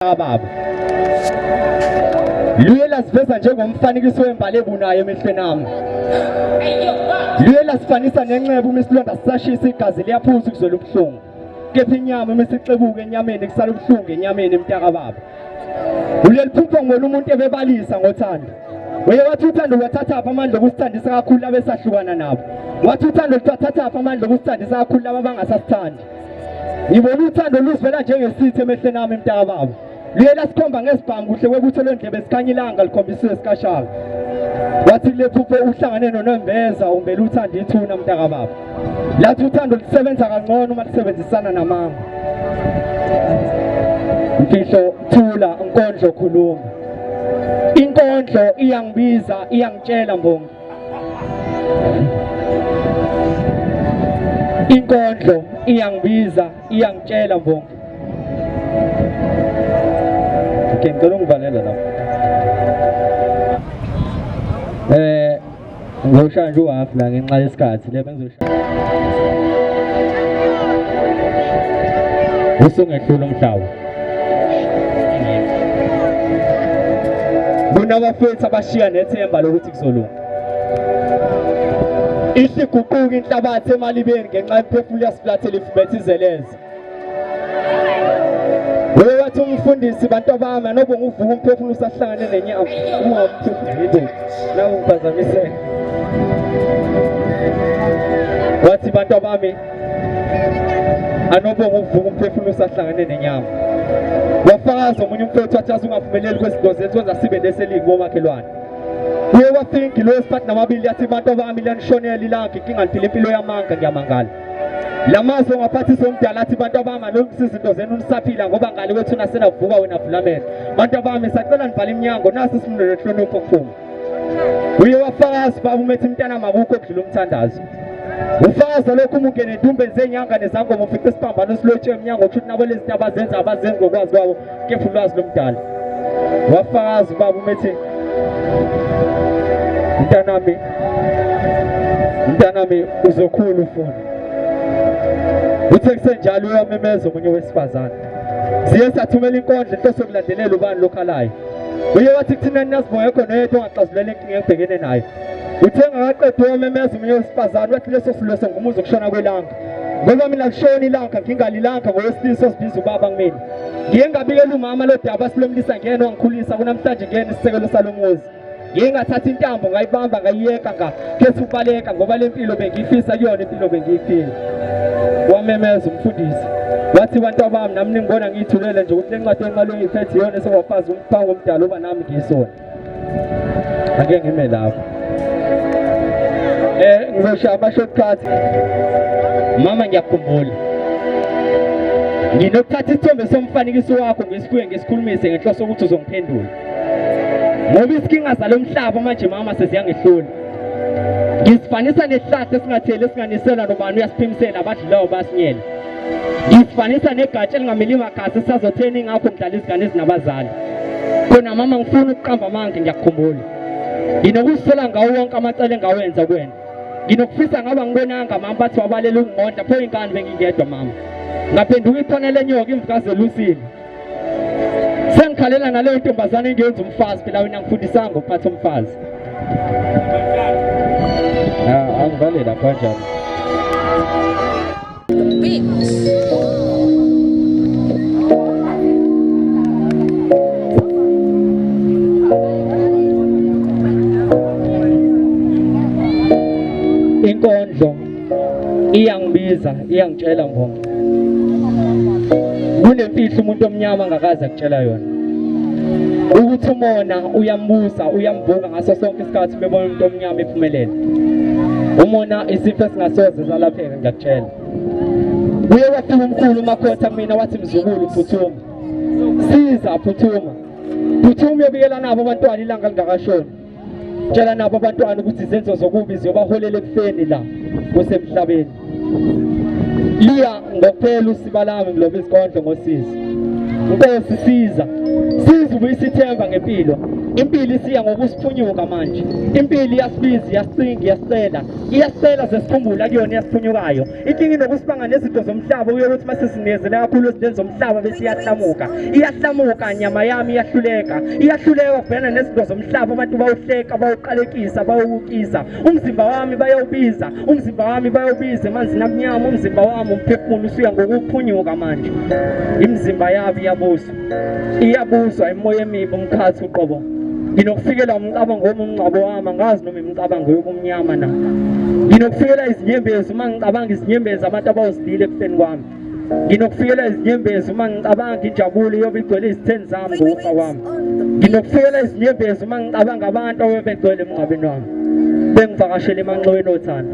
Baba luye lasiveza njengomfanekiso wembali ebunayo emehlweni ami. Luye lasifanisa nenxeba uma isilonda sisashisa igazi liyaphuza ukuzwela ubuhlungu, kepha inyama uma isixebuka enyameni kusala ubuhlungu enyameni mntaka baba. Kuleli phupho ngibona umuntu ebebalisa ngothando. Uye wathi uthando lwathathaphi amandla okusithandisa kakhulu laba esahlukana nabo. Wathi uthando lwathathaphi amandla okusithandisa kakhulu laba abangasasithandi. Ngibona uthando luzivela njengesitha emehlweni ami mntaka baba. Luye lasikhomba ngesibhamu kuhle kwebutho lwendlebe sikhanya ilanga likhombisiwe sikashaka. Wathi kule phupho uhlangane nonembeza umbele uthando ithuna mntaka baba. Lathi uthando lisebenza kangcono uma lisebenzisana namanga. Mfihlo thula inkondlo khuluma. Inkondlo iyangibiza iyangitshela mbongi. Inkondlo iyangibiza iyangitshela mbongi. Okay, ngicela ungivalele lapho. Eh ngizoshaya nje uhalf la ngenxa yesikhathi le bengizoshaya. Usungehlula umhlaba. Kunabafethu abashiya nethemba lokuthi kuzolunga. Ihle iguquka inhlabathi emalibeni ngenxa yemphefumulo yasiflathela ifumethe izeleze. Wewe wathi umfundisi bantu abami anobe nguvuka umphefumulo usahlangane nenyama ungamphefumulo nawe ngiphazamiseke. Wathi bantu abami anobonga ukuvuka umphefumulo usahlangene nenyama. Wafakaza omunye umfowethu wathi azi ungavumeleli kwezinto zethu wenza sibe neseliki bomakhelwane. Uye wafika ingilosi phakathi namabili yathi bantu abami liyanishonela ilanga inkinga niphila impilo yamanga ngiyamangala. La mazwi ongaphathisa omdala athi bantu abami alungisa izinto zenu nisaphila ngoba ngale kwethuna senavuka wena vula amehlo. Bantu abami sacela nivale iminyango nasi isimilo nenhlonipho kuphuma. Uye wafakaza baba umethi mntana makukho okudlula umthandazo. Ufakaza lokhu uma ungene entumbeni zenyanga nezangoma ufica isiphambano silotshe emnyango kusho ukuthi nabo lezi zinto abazenza abazenzi ngokwazi kwabo kepha ulwazi lomdala. Wafakaza ubaba umethi mntanami mntanami uzokhula ufuna. Uthe kusenjalo uyamemeza omunye wesifazane. Siye sathumela inkondlo inhloso yokulandelela ubani lokhalayo. Uye wathi kuthina ninasibonge khona oyedwa ongaxazululela inkinga engibhekene nayo. Uthe ngakaqeda uyamemeza omunye wesifazane wathi leso sililo sengumuza ukushona kwelanga. Ngoba mina lishona ilanga ngingalilanga ngowesilisa osibiza ubaba kumina. Ngiye ngabikela umama lo daba silomlisa ngiyena wangikhulisa kunamhlanje ngiyena isisekelo salomuzi. Ngiye ngathatha intambo ngayibamba ngayiyeka ngakhetha ukubaleka ngoba le mpilo bengiyifisa kuyona impilo bengiyiphila. Wamemeza umfundisi wathi bantu abami nami ningibona ngiyithulele nje ukuthi le ncwadi enqalo engiyiphethe iyona esewafazi umphango omdala uba nami ngiyisona. Ake ngime lapho. Eh ngizoshaya ama shortcuts. Mama ngiyakukhumbula. Nginokuthatha isithombe somfanekiso wakho ngisibuye ngisikhulumise ngenhloso ukuthi uzongiphendula. Ngoba isinkinga zalomhlaba manje mama seziyangehlula. Ngisifanisa nesihlahla esingatheli esinganisela nobani uyasiphimisela abadlulayo basinyela. Ngisifanisa negatsha elingamili makhasi sisazotheni ingakho ngidlala izingane ezinabazali. Khona mama ngifuna ukuqamba amanga ngiyakukhumbula. Nginokuzisola ngawo wonke amacala engawenza kuwena. Nginokufisa ngaba ngibonanga mama bathi wabalela ukungondla pho ingane bengingedwa mama. Ngaphenduka ikhona lenyoka imvukazi elusile. Sengikhalela naleyo ntombazane engenza umfazi phela wena ngifundisanga ukuphatha umfazi. Ah, angivale lapha kanjani. Beats. Inkondlo iyangibiza iyangitshela mbongo kunemfihlo umuntu omnyama angakaze akutshela yona ukuthi umona uyambusa uyamvuka ngaso sonke isikhathi bebona umuntu omnyama ephumelela umona isifo esingasoze salapheka ngiyakutshela uye wafika umkhulu umakhotha kumina wathi mzukulu phuthuma siza phuthuma phuthuma uyobikela nabo abantwana ilanga lingakashoni Tshela nabo abantwana ukuthi izenzo zokubi ziyobaholela ekufeni la kusemhlabeni. Liya ngokuphela usiba lami ngiloba izinkondlo ngosizi. Nkosi siza. Siza ubuyisa ithemba ngempilo. Impilo isiya ngokusiphunyuka manje. Impilo iyasibiza, iyasicinga, iyasicela. Iyasicela zesikhumbula kuyona iyasiphunyukayo. Inkinga inokusibanga nezinto zomhlaba uyokuthi uma sesinikezele kakhulu ezintweni zomhlaba bese iyahlamuka. Iyahlamuka nyama yami iyahluleka. Iyahluleka ukubhekana nezinto zomhlaba abantu bawuhleka, bawuqalekisa, bawukisa. Umzimba wami bayawubiza, umzimba wami bayawubiza emanzini amnyama, umzimba wami umphefumulo usuya ngokuphunyuka manje. Imizimba yabo iyabuswa. Iyabuzwa imimoya emibi umkhathi uqobo. Nginokufikela umcabango womungcwabo wami angazi noma imicabango yobumnyama na. Nginokufikela izinyembezi uma ngicabanga izinyembezi abantu abawuzilile ekufeni kwami. Nginokufikela izinyembezi uma ngicabanga injabulo iyobe igcwele izitheni zami ngokufa kwami. Nginokufikela izinyembezi uma ngicabanga abantu abebegcwele emngcwabeni wami. Bengivakashele emanxiweni othando.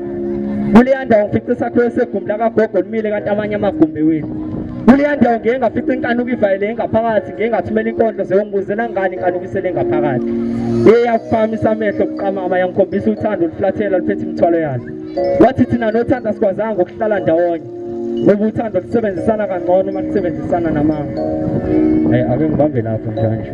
Kuleya ndawo ngifice isakhiwo segumbi lakagogo limile kanti amanye amagumbi ewile. Kuleya ndawo ngike ngafica inkanuko ivayele engaphakathi, ngike ngathumela inkondlo zeyongibuzela ngani inkanuko isele ngaphakathi. Iye yaphakamisa amehlo buqamama yangikhombisa uthando oluflathela luphethe imithwalo yalo. Wathi thina nothando asikwazanga ukuhlala ndawonye ngoba uthando lusebenzisana kangcono uma lusebenzisana namanga. Hayi ake ngibambe lapho njanje.